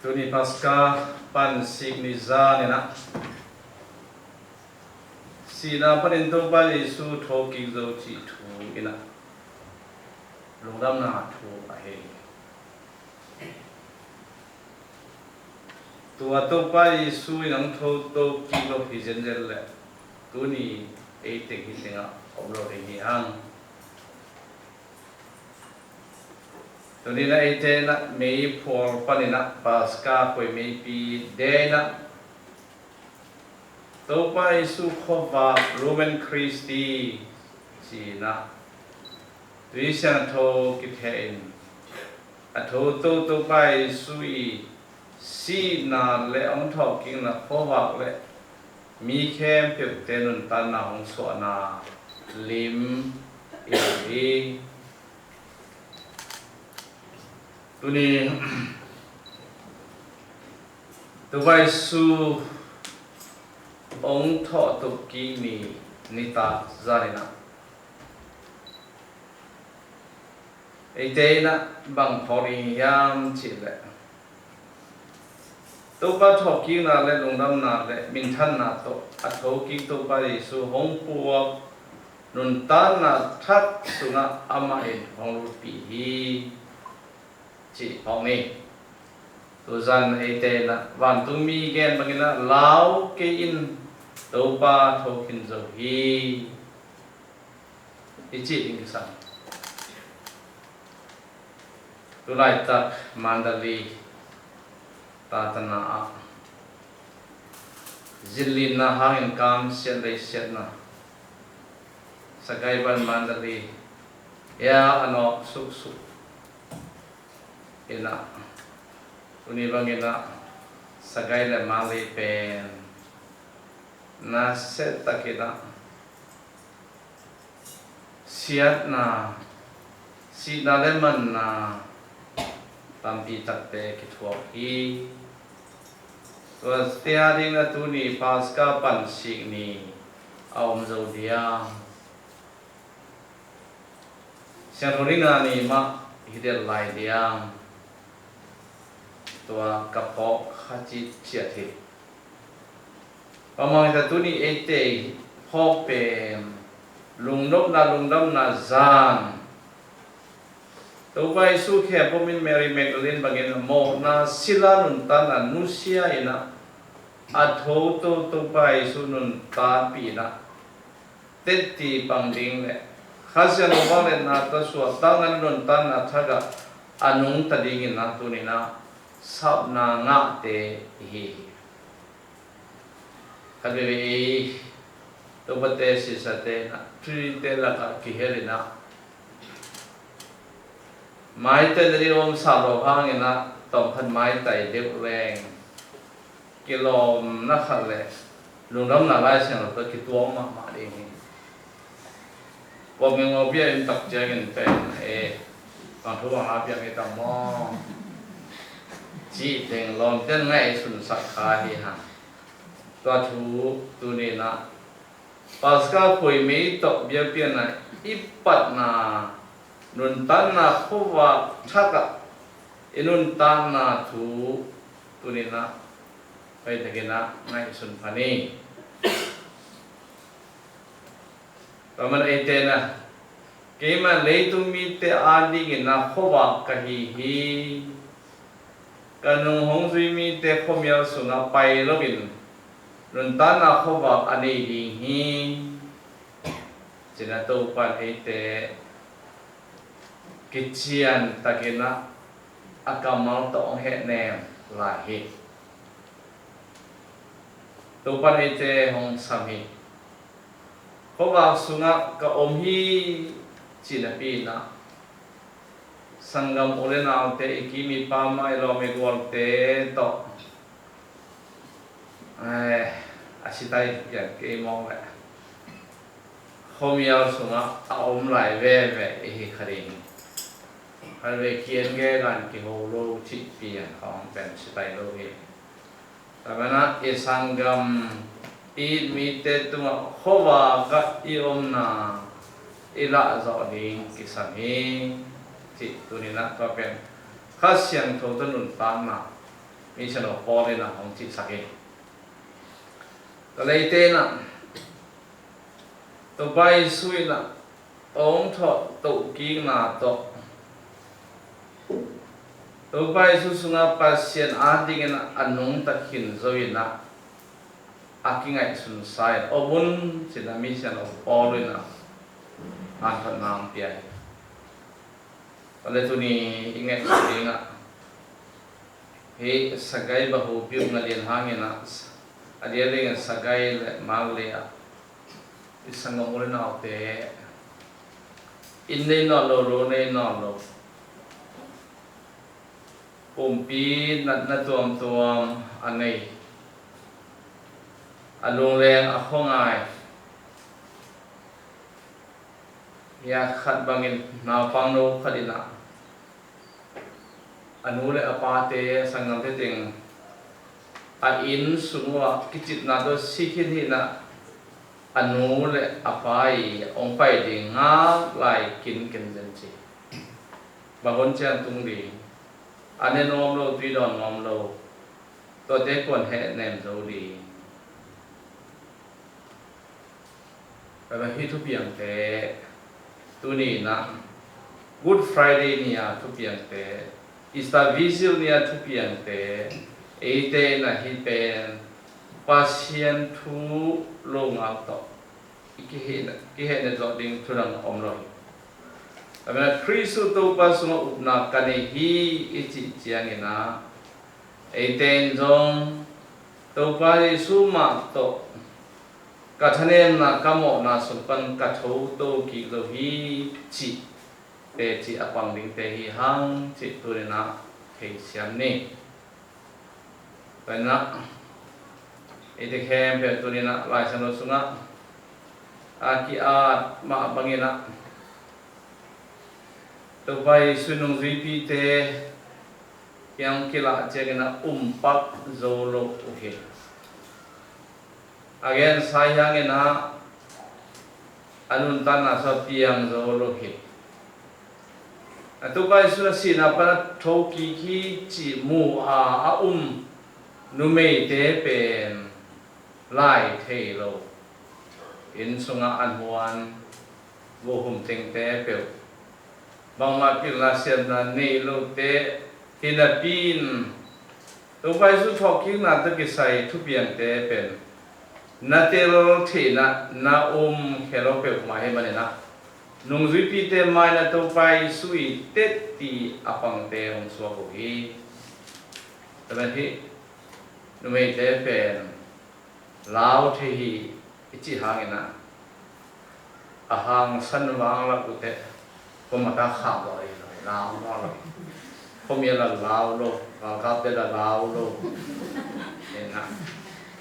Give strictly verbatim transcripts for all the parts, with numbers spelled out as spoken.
Tuni Paska pan sik ni zan in ah, sihna panin Topa Jesu thokik zo cih thu in ah lungdamna thu ahi hi. Tua Topa Jesu in hong tho, thokik lo hi zenzen leh tuni ei teng hi tengah om lo ding hi hang. Tuni in ah eite in ah meiphual panin ah Paska khuai meipi de in ah Topa Jesu khuavak Lumen Christi ci in ah Tui Siangtho kitheh in a tho to Topa Jesu i sihna le hong thawhkikna khuavak le mi khempeuhte nuntakna hong suahna lim i hi. Tuni Topa Jesu hong thawh thokik ni, nitak zan in ah eite in ah bang phawk ding hiam cih leh Topa thawhkikna le lungdamna le minthanna tawh a thokik Topa Jesu hong puak nuntakna thak sungah amah in hong lutpih hi cih phawk ni. Tuzan eite in ah vantungmi gen bangin ah lau kei in, Topa tho khin zo hi i cih ding kisam. Tulaitak Mandalay tatana ah zinlinna hangin kam siat lei siatna, Sagaing pan Mandalay ia a nawk suksuk in ah, tuni bangin ah Sagaing le Mandalay pen nasia takin ah siatna, sihna le manna tampi takte kithuak hi. Tuate a dingin ah tuni Paska pan sik ni a om zo diam? Siangtho Ni nga ni mah hi del lai diam? Tua ka phawk kha cih ciat hi. Bangmah in ah tuni eite phawk pen lungnopna, lungdamna zan, Topa Jesu khempeuh in Mary Magdalene bangin mawhna sila nuntakna nusia in ah a tho to Topa Jesu nuntakpih in ah tetti pang ding le Kha Siangtho vangliatna tawh suahtakna nuntakna thak ah a nungta dingin ah tuni in ah sapna ngahte i hi hi. Khat veve ei Topate sisate in ah Trinity lakah kihel in ah maitai na ding om sa lo hangin ah tawmkhat maitai deuh leng kilawmna khat le lungdamna Lai Siangtho tawh kituak mahmah ding hi. Pawlpi ngawpia in tak ciangin pen e, bang thu bang la piang i tam maw? Cih teng lawmten ngaihsunsak kha hi hang. Tua thu tuni in ah Paska khuai mei tawh biakpiakna i patna nuntakna khuavak thak ah i nuntakna thu tuni in ah hoihtakin ah ngaihsun pha ni. Tua man eite in ah keimah leitung mite a dingin ah khuavak ka hi hi. Ka nung hong zui mite khuamial sungah pai loin nuntakna khuavak a nei ding hi, ci-in ah Topa'n eite kician takin ah a kammal tawh hong hehnem lai hi. Topa'n eite hong sam hi. Khuavak sungah ka om hi, ci napi-in ah sanggam u le naute, i kim i pam, i lawm i gualte tawh, eh, a sitai pian kei mawk leh khuamial sungah a om lai veve i hi kha ding. Khat vei kian gei dan kiho lo cih pian khawng pen sitai lo hi. Tua manin ah i sanggam i it mite tungah khuavak ah i omna i lah zawh ding kisam hi, cih tuni-in ah tua pen Kha Siangtho tawh nuntakna Mission of Paul in ah hong cihsak hi. Tua leh eite in ah Topa Jesu in ah hong thawh tohkikna tawh Topa Jesu sungah Pasian adingin a nungta khin zo in ah a kingaihsun sa in om un ci-in ah Mission of Paul in ah hanthotna hong pia hi. Tua leh tuni i ngaihsut ding ah hih Sagai bahu piu nga lian hangin ah a dia dingin Sagai le Mak le ah i sanggam u le naute, inn nei nawn lo, lo nei nawn lo, pumpi natna tuamtuam a nei, a lungleng a khuangai, hia khat bangin naupangno khat in ah a nu le a pate, a sanggamte teng a inn sung uah kicitna tawh si khin hi in ah a nu le a pa i hong pai ding ngak lai kinken zen ci. Bang hun ciang tung ding, a ne nuam lo, tui dawn nuam lo, tuate kuan heh nem zo ding. Tua hi thupiangte, tuni in ah Good Friday ni-a thupiangte, Easter Vigil ni-a thupiangte, eite in ah hih pen Pasian thu lo ngak tawh i kihehna, kihehna zawh ding thu dang om lo hi. Tua manin ah Khristu Topa sungah upna ka nei hi i cih ciangin ah eite in zong Topa Jesu mah tawh ka thanemna, ka mawhna sung pan ka tho to kik zo hi cih teci a pang dingte hi hang cih tuni in ah theisiam ni. Tua in ah eite khempeuh tuni in ah Lai Siangtho sungah a ki-at mah bangin ah Topa Jesu nungzuipite kiang kilah ciangin ah um pak zo lo uh hi. A gensa hiangin ah a nuntakna sung piang zo lo hi. A Topa Jesu a sihna pan a tho kik hi cih mu a a um numeite pen lai thei lo, inn sungah an huan, vuhum tengte peuh, bangmah pilna siamna nei lote hi napi in Topa Jesu thawhkikna tawh kisai thupiangte pen na tel theihna, na um khia lo peuhmah hi manin ah nungzuipite mai-ah Topa Jesu i tetti a pangte hong suak uh hi. Tua manin hih numeite pen lau thei hi i cih hangin ah a hangsan vanglak uh teh, khuamah a kham lo hi lo, lau lo lo. Khuami a la lau lo, galkapte la lau lo.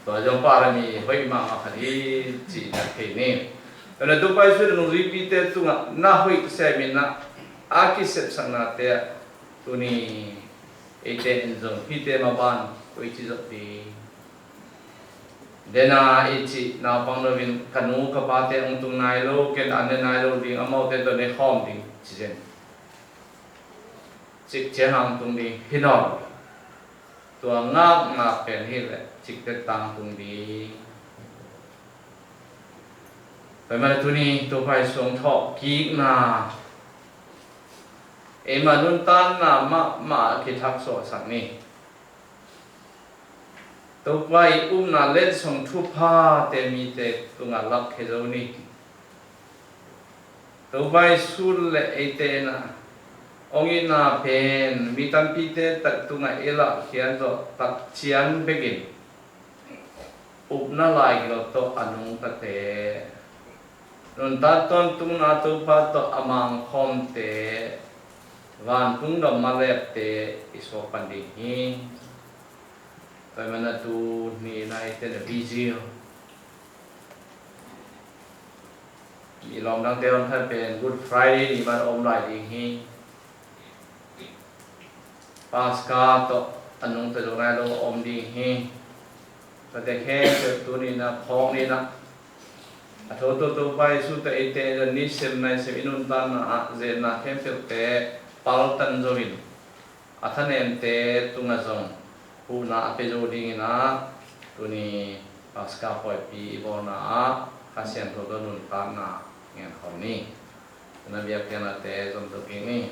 Tua zong parami hoih mahmah khat hi cih na thei ni. Tua na Topa Jesu nungzuipite tungah na hoih sem in ah a kisepsaknate ah tuni eite in zong hihte maban koici zawh ding. Dena i cih naupangno in ka nu ka pate hong tung nai lo, ken an ne nai lo ding, amaute tawh ne khawm ding ci zen. Cik ciang hong tung ding hi nawn lo. Tua ngakna pen hi leh cikteh tang tung ding. Tua manin tuni Topa Jesu hong thawhkikna eima nuntakna mahmah a kithaksuahsak ni. Topa i upna letsong thuphate mite tungah lakkhia zo ni. Topa Jesu le eite in ah hong itna pen mi tampite tak tungah i lahkhiat zawh tak ciang bekin upna laigil tawh a nungtate, nuntak tawntungna Topa tawh a mangkhawmte, vantung gam a lepte i suak pan ding hi. Tua manin ah tuni in ah eite in ah vigil, mi lawm dangte hong khat pen Good Friday ni mah a om lai ding hi. Paska tawh a nungta zo nai lo a om ding hi. Tuate khempeuh tuni in ah phawk ni in ah a tho toto Topa Jesu tawh eite in ah ni sem nai sem i nuntakna ah zenna khempeuhte paltan zo in a thanemte tungah zong Huhna a pia zo dingin ah tuni Paska pawipi i bawlna ah Kha Siangtho tawh nuntakna ngen khawm ni. Tuna biakpiakna te zom tuk kik ni.